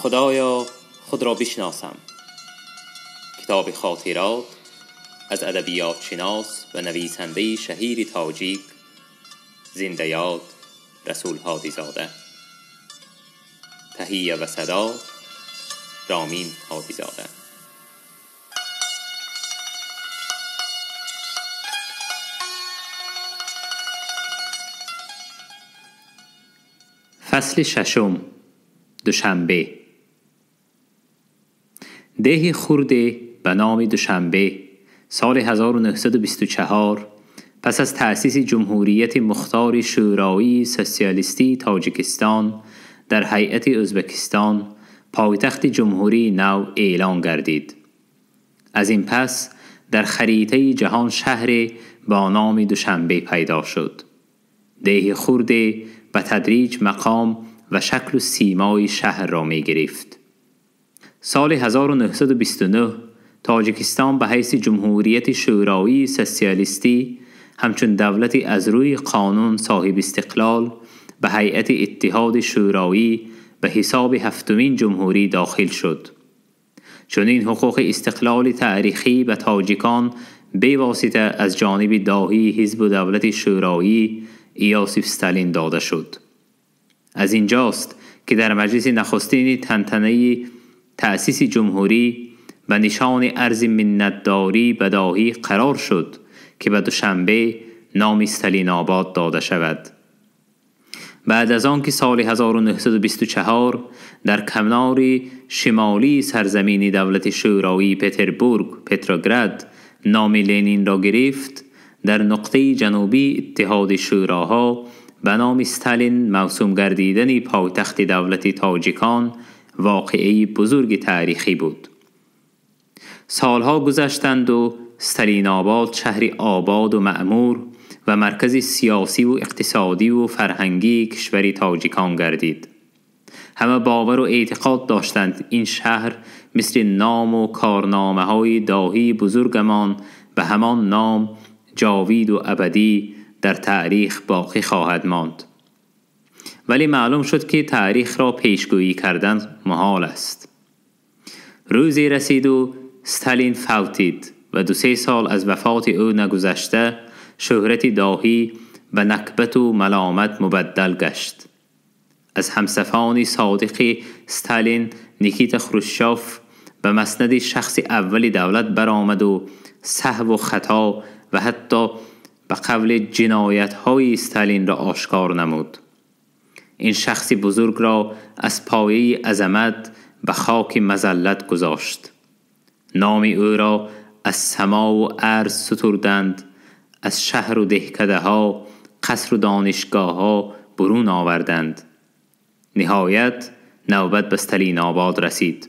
خدایا خود را بشناسم. کتاب خاطرات از ادبیات شناس و نویسنده شهیر تاجیک زنده یاد رسول هادیزاده. تهیه و صدا رامین هادیزاده. فصل ششم، دوشنبه. ده خرده به نام دوشنبه سال 1924 پس از تأسیس جمهوریت مختار شورایی سوسیالیستی تاجیکستان در هیئت ازبکستان پایتخت جمهوری نو اعلان گردید. از این پس در خریطه جهان شهر با نام دوشنبه پیدا شد. ده خرده به تدریج مقام و شکل و سیمای شهر را می گرفت. سال 1929 تاجیکستان به حیث جمهوریت شورایی سوسیالیستی همچون دولتی از روی قانون صاحب استقلال به هیئت اتحاد شورایی به حساب هفتمین جمهوری داخل شد. چون این حقوق استقلال تاریخی به تاجیکان به واسطه از جانب داهی حزب و دولت شورایی ایوسیف استالین داده شد. از اینجاست که در مجلس نخستین تنتنه تأسیس جمهوری به نشان ارز منتداری به داهی قرار شد که به دوشنبه نام استالین آباد داده شود. بعد از آن که سال 1924 در کنار شمالی سرزمین دولت شورایی پتربورگ پتروگراد نام لنین را گرفت، در نقطه جنوبی اتحاد شوراها به نام استالین موسوم گردیدن پایتخت دولت تاجیکان واقعه بزرگ تاریخی بود. سالها گذشتند و استالین آباد شهر آباد و معمور و مرکز سیاسی و اقتصادی و فرهنگی کشور تاجیکان گردید. همه باور و اعتقاد داشتند این شهر مثل نام و کارنامه های داهی بزرگمان به همان نام جاوید و ابدی در تاریخ باقی خواهد ماند. ولی معلوم شد که تاریخ را پیشگویی کردن محال است. روزی رسید و استالین فوتید و 2-3 سال از وفات او نگذشته شهرت داهی به نکبت و ملامت مبدل گشت. از همصفان صادق استالین نیکیتا خروشچوف به مسند شخص اول دولت برآمد و سهو و خطا و حتی به قول جنایت های استالین را آشکار نمود. این شخص بزرگ را از پایه عظمت به خاک مذلت گذاشت. نام او را از سما و ارض ستردند، از شهر و دهکده ها، قصر و دانشگاه ها برون آوردند. نهایت نوبت به استالین آباد رسید.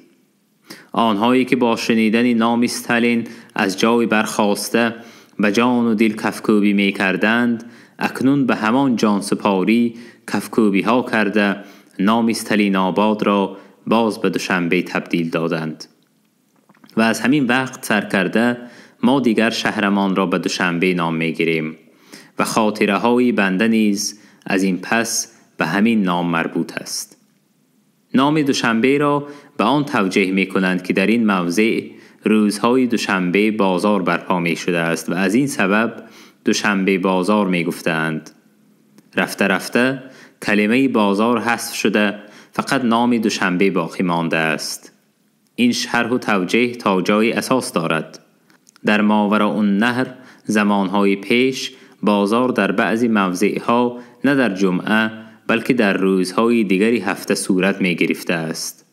آنهایی که با شنیدن نام استالین از جای برخاسته به جان و دل کفکوبی می کردند، اکنون به همان جان سپاری کفکوبی ها کرده نام استالین آباد را باز به دوشنبه تبدیل دادند. و از همین وقت سر کرده ما دیگر شهرمان را به دوشنبه نام می گیریم و خاطره های بنده نیز از این پس به همین نام مربوط است. نام دوشنبه را به آن توجیه می کنند که در این موضع روزهای دوشنبه بازار برپا می شده است و از این سبب دوشنبه بازار می گفتند. رفته رفته کلمه بازار حذف شده، فقط نام دوشنبه باقی مانده است. این شرح و توجیه تا جای اساس دارد. در ماوراء النهر زمانهای پیش بازار در بعضی موضعها نه در جمعه بلکه در روزهای دیگری هفته صورت می گرفته است.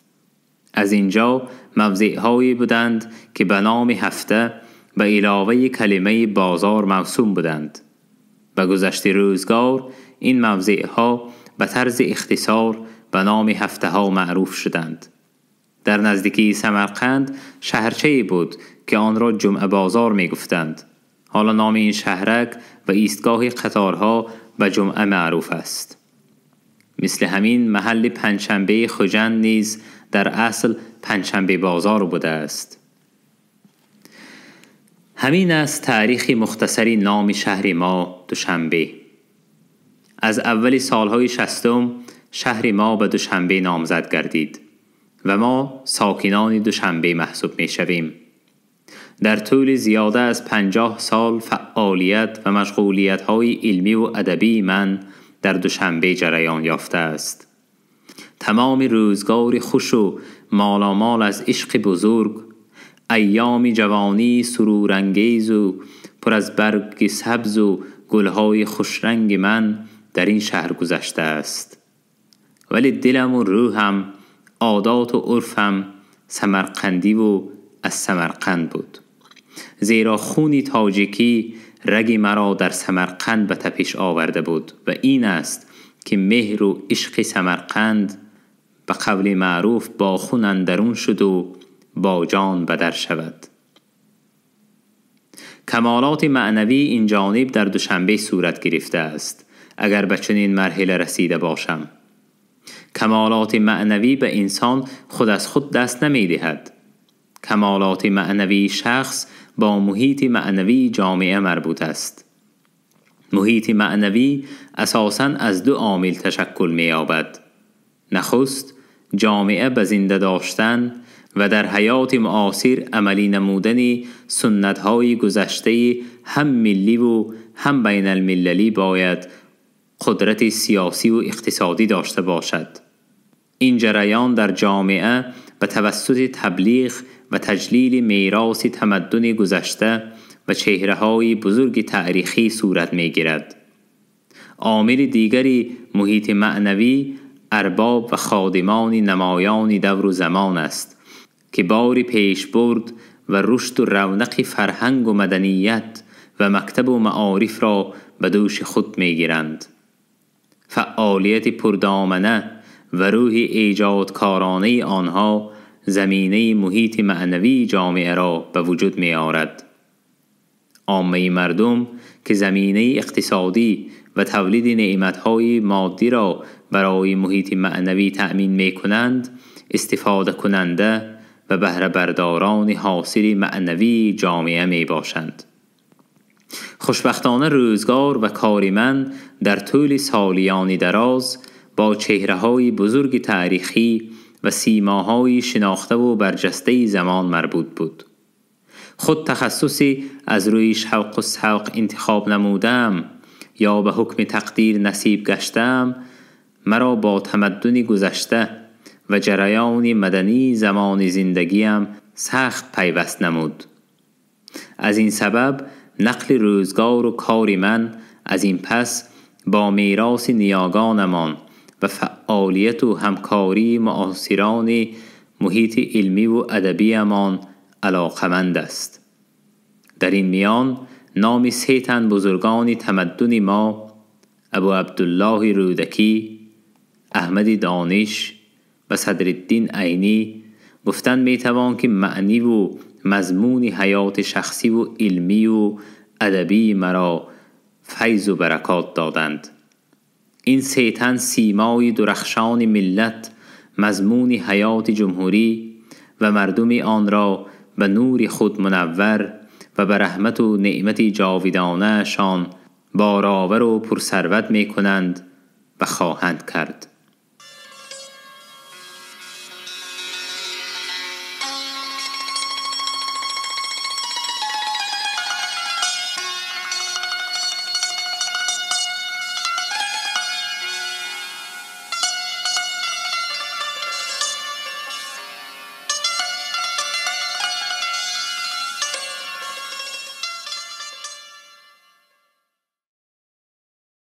از اینجا موضعهایی بودند که به نام هفته به علاوه کلمه بازار موسوم بودند. به گذشت روزگار این موضعها به طرز اختصار به نام هفته ها معروف شدند. در نزدیکی سمرقند شهرچه‌ای بود که آن را جمعه بازار می گفتند. حالا نام این شهرک و ایستگاه قطارها به جمعه معروف است. مثل همین محل پنجشنبه خجند نیز در اصل پنجشنبه بازار بوده است. همین است تاریخ مختصری نام شهر ما دوشنبه. از اول سالهای 60 شهر ما به دوشنبه نامزد گردید. و ما ساکنان دوشنبه محسوب می شویم. در طول زیاده از 50 سال فعالیت و مشغولیت های علمی و ادبی من در دوشنبه جریان یافته است. تمام روزگار خوش و مالامال از عشق بزرگ، ایام جوانی سرورانگیز و پر از برگ سبز و گلهای خوشرنگ من در این شهر گذشته است. ولی دلم و روحم، عادات و عرفم سمرقندی و از سمرقند بود، زیرا خونی تاجیکی رگ مرا در سمرقند به تپش آورده بود و این است که مهر و عشق سمرقند به قول معروف با خون اندرون شد و با جان بدر شود. کمالات معنوی این جانب در دوشنبه صورت گرفته است. اگر به چنین مرحله رسیده باشم، کمالات معنوی به انسان خود از خود دست نمی دهد. کمالات معنوی شخص با محیط معنوی جامعه مربوط است. محیط معنوی اساساً از دو عامل تشکل می یابد. نخست، جامعه به زنده داشتن و در حیات معاصر عملی نمودن سنت‌های گذشته هم ملی و هم بین المللی باید قدرت سیاسی و اقتصادی داشته باشد. این جریان در جامعه به توسط تبلیغ و تجلیل میراث تمدن گذشته و چهره‌های بزرگ تاریخی صورت می‌گیرد. عامل دیگری محیط معنوی ارباب و خادمان نمایان دور و زمان است که باری پیشبرد و رشد و رونق فرهنگ و مدنیت و مکتب و معارف را به دوش خود می‌گیرند. فعالیت پردامنه و روح ایجادکارانه آنها زمینه محیط معنوی جامعه را به وجود می آورد. عامه مردم که زمینه اقتصادی و تولید نعمت‌های مادی را برای محیط معنوی تأمین می کنند، استفاده کننده و بهره برداران حاصل معنوی جامعه می باشند. خوشبختانه روزگار و کار من در طول سالیان دراز با چهره‌های بزرگ تاریخی و سیماهای شناخته و برجسته زمان مربوط بود. خود تخصصی از روی شوق و سوق انتخاب نمودم یا به حکم تقدیر نصیب گشتم، مرا با تمدن گذشته و جریان مدنی زمان زندگیم سخت پیوست نمود. از این سبب نقل روزگار و کار من از این پس با میراث نیاگانمان و فعالیت و همکاری معاصران محیط علمی و ادبیمان علاقمند است. در این میان نام سه تن بزرگان تمدن ما، ابو عبدالله رودکی، احمد دانش و صدرالدین عینی، گفتن میتوان که معنی و مضمون حیات شخصی و علمی و ادبی مرا فیض و برکات دادند. این سه تن سیمای درخشان ملت، مضمون حیات جمهوری و مردم آن را به نور خود منور و به رحمت و نعمت جاویدانه شان بارآور و پرثروت می کنند و خواهند کرد.